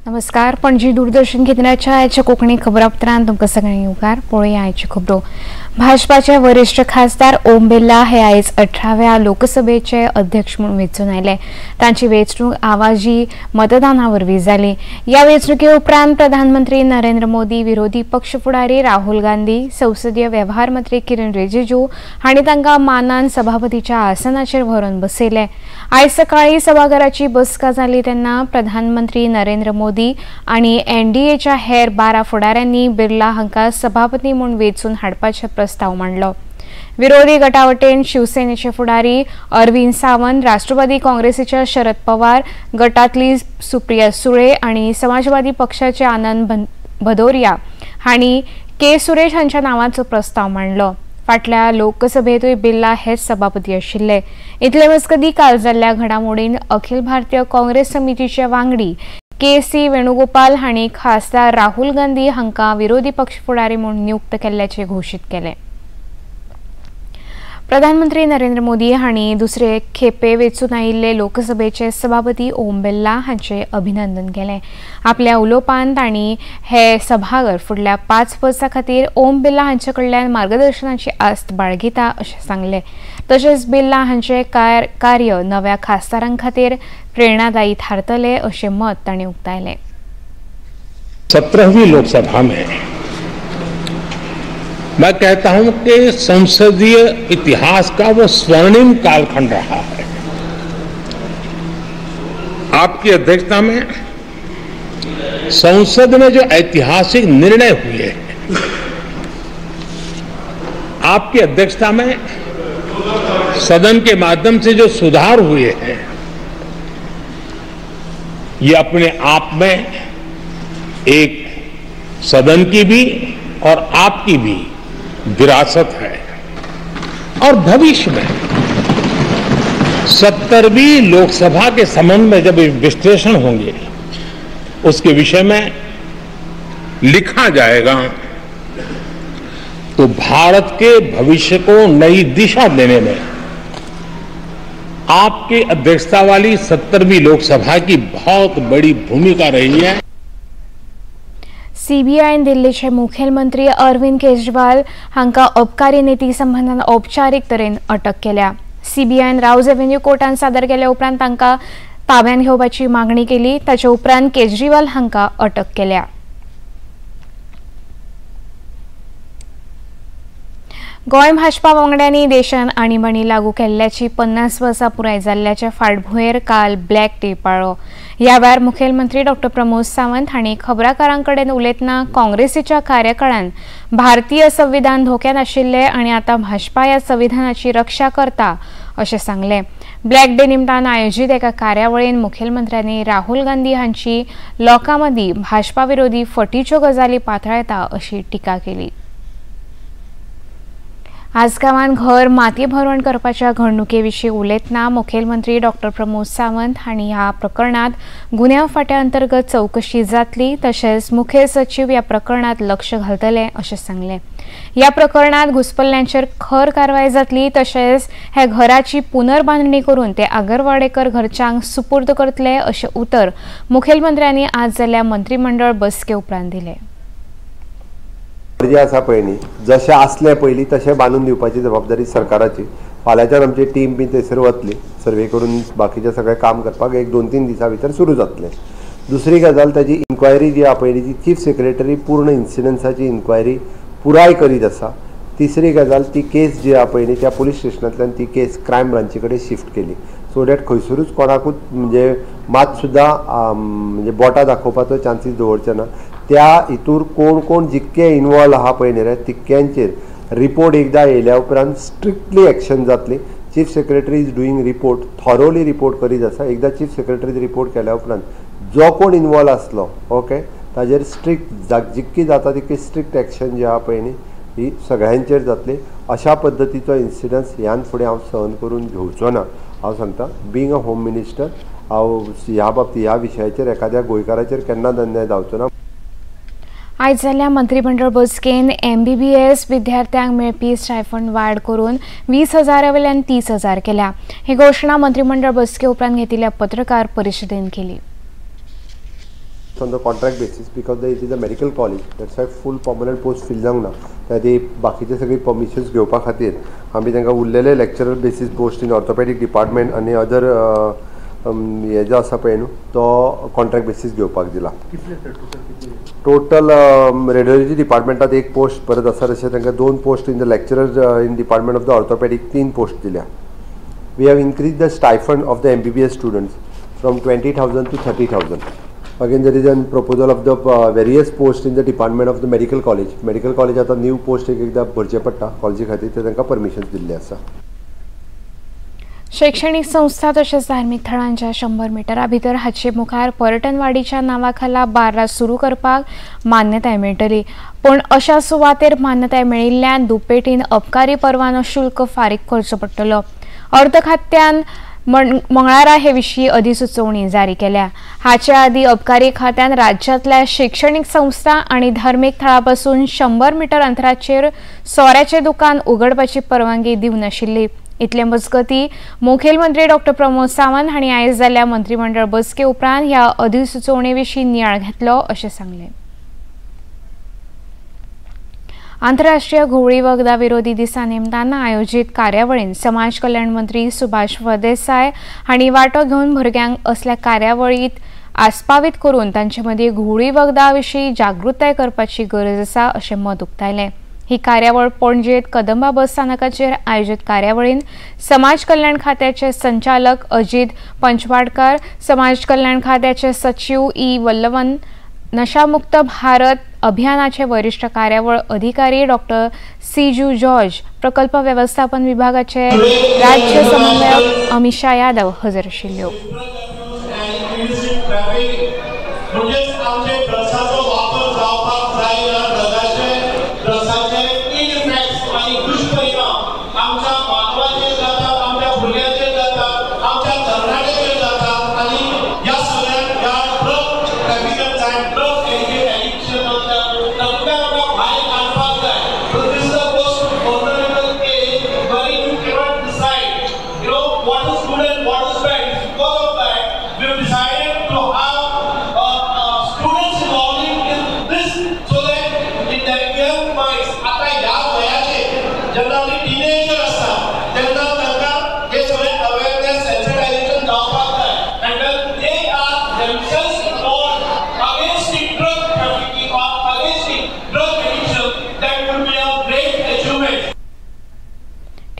नमस्कार, पणजी दूरदर्शन केंद्राच्या आयच्या कोंकणी खबरापत्रांत तुमकां सगळ्यांक येवकार. पळोवया आयच्यो खबरो. भाजपाचे वरिश्ठ खासदार ओम बिर्ला हे आयज 18व्या लोकसभेचे अध्यक्ष म्हूण वेंचून आयले. तांची वेंचणूक आवाजी मतदाना वरवीं जाली. ह्या वेंचणुके उपरांत प्रधानमंत्री नरेंद्र मोदी, विरोधी पक्ष फुडारी राहुल गांधी, संसदीय वेव्हार मंत्री किरण रिजिजू हांणी तांकां मानान सभापतीच्या आसनाचेर व्हरून बसयले. आयज सकाळीं सभाघराची बसका जाली तेन्ना प्रधानमंत्री नरेंद्र मोदी आणि एनडीएच्या हेर 12 फुडाऱ्यांनी बिर्ला हांकां सभापती म्हूण वेंचून हाडपाचे प्रस्ताव मांडलो. विरोधी गटावटेन शिवसेनेचे फुडारी अरविंद सावंत, राष्ट्रवादी काँग्रेसीच्या शरद पवार गटातली सुप्रिया सुळे आणि समाजवादी पक्षाचे आनंद भदौरिया हांणी के सुरेश हांच्या नावाचो प्रस्ताव मांडलो. फाटल्या लोकसभेतूय बिर्ला हेच सभापती आशिल्ले. इतले मजगतीं काल जाल्ल्या घडामोडीन अखिल भारतीय काँग्रेस समितीचे वांगडी के सी वेणुगोपाल हांणी खासदार राहुल गांधी हांकां विरोधी पक्ष फुडारी म्हूण नियुक्त केल्ल्याचें घोशीत केलें. प्रधानमंत्री नरेंद्र मोदी हांणी दुसरे खेपे वेंचून आयिल्ले लोकसभेचे सभापती ओम बिर्ला हांचें अभिनंदन केलें. आपल्या उलोवपांत तांणी हे सभाघर फुडल्या 5 वर्सां खातीर ओम बिर्ला हांचे कडल्यान मार्गदर्शनाची आस्त बाळगिता अशें सांगलें. तशेंच बिर्ला हांचें कार्य नव्या खासदारां खातीर प्रेरणादायी थारतलें अशें मत तांणी उक्तायलें. 17वीं लोकसभा में मैं कहता हूं कि संसदीय इतिहास का वो स्वर्णिम कालखंड रहा है। आपकी अध्यक्षता में संसद में जो ऐतिहासिक निर्णय हुए हैं, आपकी अध्यक्षता में सदन के माध्यम से जो सुधार हुए हैं, ये अपने आप में एक सदन की भी और आपकी भी विरासत है। और भविष्य में 70वीं लोकसभा के संबंध में जब विश्लेषण होंगे, उसके विषय में लिखा जाएगा तो भारत के भविष्य को नई दिशा देने में आपकी अध्यक्षता वाली 70वीं लोकसभा की बहुत बड़ी भूमिका रही है। सीबीआयन दिल्लीचे मुखेलमंत्री अरविंद केजरीवाल हांकां अबकारी नीती संबंदान औपचारीक तरेन अटक केल्या. सीबीआयन रावज एव्हेन्यू कोर्टान सादर केल्या उपरांत तांकां ताब्यात घेवपाची मागणी केली. ताचे उपरांत केजरीवाल हांकां अटक केल्या. गोंय भाजपा वांगड्यांनी देशान आणीबाणी लागू केल्ल्याची 50 वर्सां पुराय जाल्ल्याच्या फाटभुंयेर काल ब्लॅक डे पाळ्ळो. ह्या वेळार मुखेलमंत्री डॉक्टर प्रमोद सावंत हांणी खबराकारां कडेन उलयतना काँग्रेसीच्या कार्यकाळान भारतीय संविधान धोक्यांत आशिल्लें आनी आतां भाजपा ह्या संविधानाची रक्षा करता अशें सांगलें. ब्लॅक डे निमतान आयोजीत एका कार्यावळीन मुखेलमंत्र्यांनी राहुल गांधी हांची लोकां मदीं भाजपा विरोधी फटीच्यो गजाली पातळायता अशी टिका केली. आजगांवांत घर माती भरवण करपाच्या घडणुके विशीं उलयतना मुखेलमंत्री डॉक्टर प्रमोद सावंत हांणी ह्या प्रकरणांत गुन्यांव फांट्या अंतर्गत चवकशी जातली, तशेंच मुखेल सचीव ह्या प्रकरणांत लक्ष घालतले अशें सांगलें. ह्या प्रकरणांत घुसपल्ल्यांचेर खर कारवाय जातली, तशेंच ह्या घराची पुनर्बांदणी करून ते आगरवाडेकर घरच्यांक सुपूर्द करतले अशें उतर मुखेलमंत्र्यांनी आज जाल्ल्या मंत्रीमंडळ बसके उपरांत दिलें. जे आसा पळय न्ही, जशें आसलें पयलीं तशें बांदून दिवपाची जबाबदारी सरकाराची. फाल्यांच्यान आमची टीम बी थंयसर वतली, सर्वे करून बाकीचें सगळें काम करपाक 1-2-3 दिसां भितर सुरू जातलें. दुसरी गजाल, ताजी इन्क्वायरी जी आहा पळय न्ही, ती चीफ सेक्रेटरी पूर्ण इन्सिडन्साची इन्क्वायरी पुराय करीत आसा. तिसरी गजाल, ती केस जी आहा पळय न्ही, त्या पुलीस स्टेशनांतल्यान ती केस क्रायम ब्रांची कडेन शिफ्ट केली, सो that खंयसरूच कोणाकूच म्हणजे मात सुद्दां म्हणजे बोटां दाखोवपाचो चान्सीस दवरचे ना. त्या हितूर कोण कोण जितके इनवॉल्व आहा पळय न्ही रे, तितक्यांचेर रिपोर्ट एकदां येयल्या उपरांत स्ट्रिक्टली एक्शन जातली. Chief secretary is doing report, thoroughly report करीत आसा. एकदां चीफ सेक्रेटरी रिपोर्ट केल्या उपरांत जो कोण इनवॉल्व आसलो, ओके, ताजेर स्ट्रिक्ट जितकी जाता तितकी स्ट्रिक्ट एक्शन जी आहा पळय न्ही ही सगळ्यांचेर जातली. अशा पद्दतीचो इन्सिडन्स ह्यान फुडें हांव सहन करून घेवचो ना. हांव सांगता, बीइंग अ होम मिनिस्टर, हांव ह्या बाबतींत ह्या विशयाचेर एखाद्या गोंयकाराचेर केन्नाच अन्याय जावचो ना. आयज जाल्ल्या मंत्रीमंडळ बसकेन एमबीबीएस विद्यार्थ्यांक मेळपी स्टायफंड वाड करून 20,000 वयल्यान 30,000 केल्या. ही घोशणा मंत्रीमंडळ बसके उपरांत घेतिल्ल्या पत्रकार परिशदेन केली. post on the contract basis because it is a medical college, that's why full permanent post fill जावंक ना. त्या खातीर बाकीचे सगळी परमिशन्स घेवपा खातीर आमी तांकां उरलेले lecturer basis post in orthopaedic department आनी अदर हे जो आसा पळय न्हू तो कॉन्ट्रॅक्ट बेसीस घेवपाक दिला. टोटल रेडियोलॉजी डिपार्टमेंटात एक पोस्ट परत आसा, तशें तांकां 2 post in the lecturer in department of the orthopaedic 3 post दिल्या. We have increase the stipend of the MBBS students from 20,000 to 30,000. Again there is an proposal of the various post in the department of the medical college. Medical college आतां new post एक एकदां भरचे पडटा कॉलेजी खातीर, ते तांकां permissions दिल्ले आसा. शैक्षणिक संस्था तशेंच धार्मिक थळांच्या 100 मिटरा भितर हाचे मुखार पर्यटनवाडीच्या नांवाखाला बार्रां सुरू करपाक मान्यताय मेळटली, पूण अशा सुवातेर मान्यताय मेळिल्ल्यान दुपेटीन अबकारी परवानो शुल्क फारीक करचो पडटलो. अर्थ खात्यान मंगळारा हे विशीं अधिसुचोवणी जारी केल्या. हाचे आदीं अबकारी खात्यान राज्यांतल्या शिक्षणीक संस्था आनी धार्मीक थळां पासून 100 मिटर अंतराचेर सोऱ्याचें दुकान उगडपाची परवानगी दिवंक नाशिल्ली. इतले मजगतीं मुखेलमंत्री डॉक्टर प्रमोद सावंत हांणी आयज जाल्ल्या मंत्रीमंडळ बसके उपरांत ह्या अधिसुचोवणे विशीं नियाळ घेतलो अशें सांगलें. आंतरराष्ट्रीय घुंवळी वखदां विरोधी दिसा निमतान आयोजीत कार्यावळींत समाज कल्याण मंत्री सुभाष फळदेसाय हांणी वांटो घेवन भुरग्यांक असल्या कार्यावळींत आस्पावीत करून तांचे मदीं घुंवळी वखदां विशीं जागृताय करपाची गरज आसा अशें मत उक्तायलें. ही कार्यावळ पणजेत कदंबा बस स्थानकाचेर आयोजीत कार्यावळींत समाज कल्याण खात्याचे संचालक अजित पंचवाडकर, समाज कल्याण खात्याचे सचिव ई वल्लवन, नशामुक्त भारत अभियानाचे वरिष्ठ कार्यावळ अधिकारी डॉक्टर सीजू जॉर्ज, प्रकल्प व्यवस्थापन विभागाचे राज्य समन्वयक अमिषा यादव हजर आशिल्ल्यो.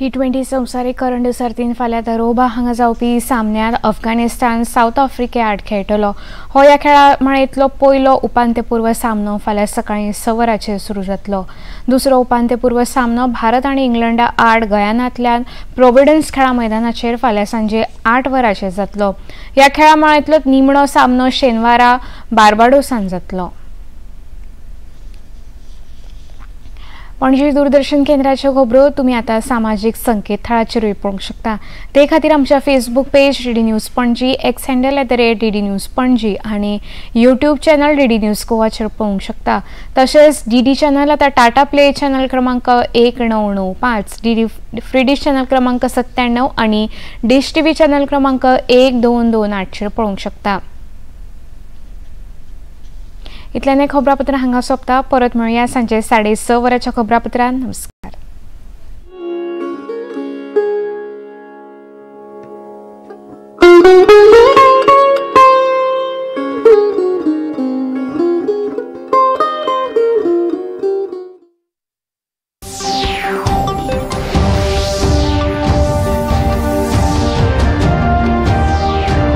T20 संवसारीक करंड सर्तीन फाल्यां दरोबा हांगा जावपी सामन्यांत अफगाणिस्तान सावथ आफ्रिके आड खेळटलो. हो ह्या खेळा माळेंतलो पयलो उपांत्यपूर्व सामनो फाल्यां सकाळीं 6 वरांचेर सुरू जातलो. दुसरो उपांत्यपूर्व सामनो भारत आनी इंग्लंडा आड गयानांतल्यान प्रोविडन्स खेळा मैदानाचेर फाल्यां सांजे 8 वरांचेर जातलो. ह्या खेळा माळेंतलो निमणो सामनो शेनवारा बार्बाडोसान जातलो. पणजी दूरदर्शन केंद्राच्यो खबरो तुमी आतां सामाजीक संकेतथळाचेरूय पळोवंक शकता. ते खातीर आमच्या Facebook page DD news Panaji, X handle @DD news Panaji आनी यूट्यूब चॅनल डीडी न्यूज गोवाचेर पळोवंक शकता. तशेंच डीडी चॅनल आतां टाटा प्ले चॅनल क्रमांक 1995, डीडी फ्री डिश चॅनल क्रमांक 97 आनी डिश टीव्ही चॅनल क्रमांक 1228चेर पळोवंक शकता. इतल्यान खबरापत्र हांगा सोंपता. परत मेळुया सांजे 6:30 वरांच्या खबरापत्रान. नमस्कार.